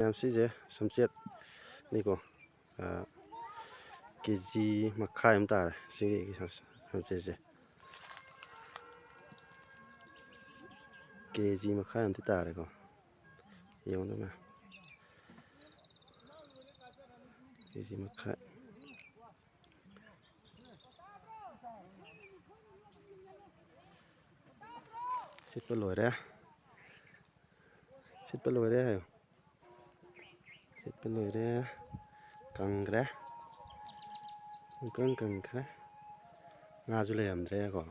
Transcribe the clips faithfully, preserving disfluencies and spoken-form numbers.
ꯃꯌꯥꯝ, ꯁꯤꯁꯦ ꯁꯝꯆꯦꯠꯅꯤꯀꯣ꯫ ꯀꯦ ꯖꯤ ꯃꯈꯥꯏ ꯑꯃ ꯇꯥꯔꯦ ꯁꯤꯒꯤ ꯁꯝꯆꯦꯠꯁꯦ꯫ ꯀꯦ ꯖꯤ ꯃꯈꯥꯏ ꯑꯃꯗꯤ ꯇꯥꯔꯦꯀꯣ꯫ ꯌꯦꯡꯉꯨꯅꯦ ꯃꯌꯥꯝ꯫ ꯀꯦ ꯖꯤ ꯃꯈꯥꯏ꯫ ꯁꯤꯠꯄ ꯂꯣꯏꯔꯦ꯫ ꯁꯤꯠꯄ ꯂꯣꯏꯔꯦ ꯍꯥꯏꯌꯣ꯫ ꯁꯤꯠꯄ ꯂꯣꯏꯔꯦ꯫ ꯀꯪꯈ꯭ꯔꯦ꯫ ꯄꯨꯡꯀꯪ ꯀꯪꯈ꯭ꯔꯦ꯫ ꯉꯥꯁꯨ ꯂꯩꯔꯝꯗ꯭ꯔꯦꯀꯣ꯫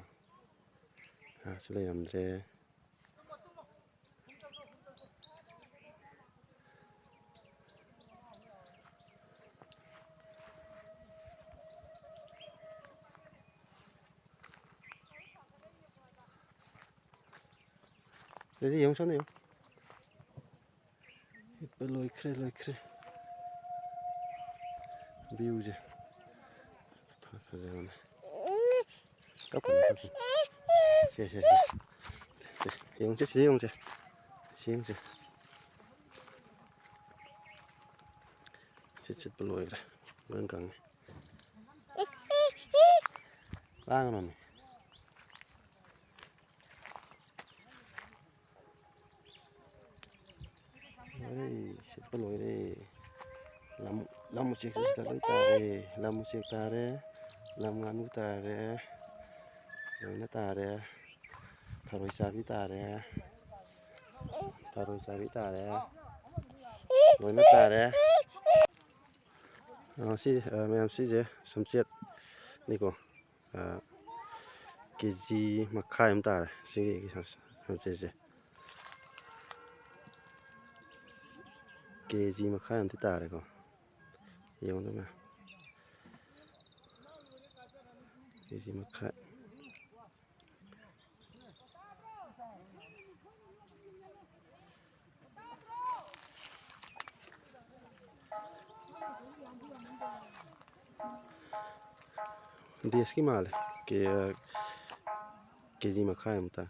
ꯉꯥꯁꯨ ꯂꯩꯔꯝꯗ꯭ꯔꯦ꯫ ꯁꯤꯗ ꯌꯦꯡꯉꯨ, ꯁꯣꯝꯗ ꯌꯦꯡꯉꯨ꯫ ꯁꯤꯠꯄ ꯂꯣꯏꯈ꯭ꯔꯦ, ꯂꯣꯏꯈ꯭ꯔꯦ꯫ Viewꯁꯦ ꯐ-, ꯐꯖꯕꯅꯦ꯫ ꯀꯞꯀꯅꯨ, ꯀꯞꯀꯅꯨ꯫ ꯁꯦ, ꯁꯦ, ꯁꯦ꯫ ꯁꯦ, ꯌꯦꯡꯉꯨꯁꯦ, ꯁꯤꯗ ꯌꯦꯡꯉꯨꯁꯦ꯫ ꯁꯤ ꯌꯦꯡꯉꯨꯁꯦ꯫ ꯁꯤꯠ ꯁꯤꯠꯄ ꯂꯣꯏꯈ꯭ꯔꯦ꯫ ꯂꯣꯏ ꯀꯪꯉꯦ꯫ ꯂꯥꯡꯒꯅꯨꯅꯦ꯫ ꯂꯣꯏꯔꯦ, ꯁꯤꯠꯄ ꯂꯣꯏꯔꯦ꯫ ꯂꯝ, ꯂꯝ ꯎꯆꯦꯛꯁꯤꯗ ꯂꯣꯏ ꯇꯥꯔꯦ꯫ ꯂꯝ ꯎꯆꯦꯛ ꯇꯥꯔꯦ, ꯂꯝ ꯉꯥꯅꯨ ꯇꯥꯔꯦ, ꯂꯣꯏꯅ ꯇꯥꯔꯦ꯫ ꯊꯔꯣꯏ ꯆꯥꯕꯤ ꯇꯥꯔꯦ, ꯊꯔꯣꯏ ꯆꯥꯕꯤ ꯇꯥꯔꯦ, ꯂꯣꯏꯅ ꯇꯥꯔꯦ꯫ ꯑ, ꯁꯤ, ꯑ, ꯃꯌꯥꯝ, ꯁꯤꯁꯦ ꯁꯝꯆꯦꯠꯅꯤꯀꯣ꯫ ꯀꯦ ꯖꯤ ꯃꯈꯥꯏ ꯑꯃ ꯇꯥꯔꯦ ꯁꯤꯒꯤ ꯁꯝꯆꯦꯠꯁꯦ꯫ ꯀꯦ ꯖꯤ ꯃꯈꯥꯏ ꯑꯃꯗꯤ ꯇꯥꯔꯦꯀꯣ꯫ ꯌꯦꯡꯉꯨꯅꯦ ꯃꯌꯥꯝ꯫ ꯀꯦ ꯖꯤ ꯃꯈꯥꯏ꯫ ꯗꯦꯁꯀꯤ ꯃꯥꯜꯂꯦ꯫ ꯀꯦ-, ꯀꯦ ꯖꯤ ꯃꯈꯥꯏ ꯑꯃ ꯇꯥꯏ꯫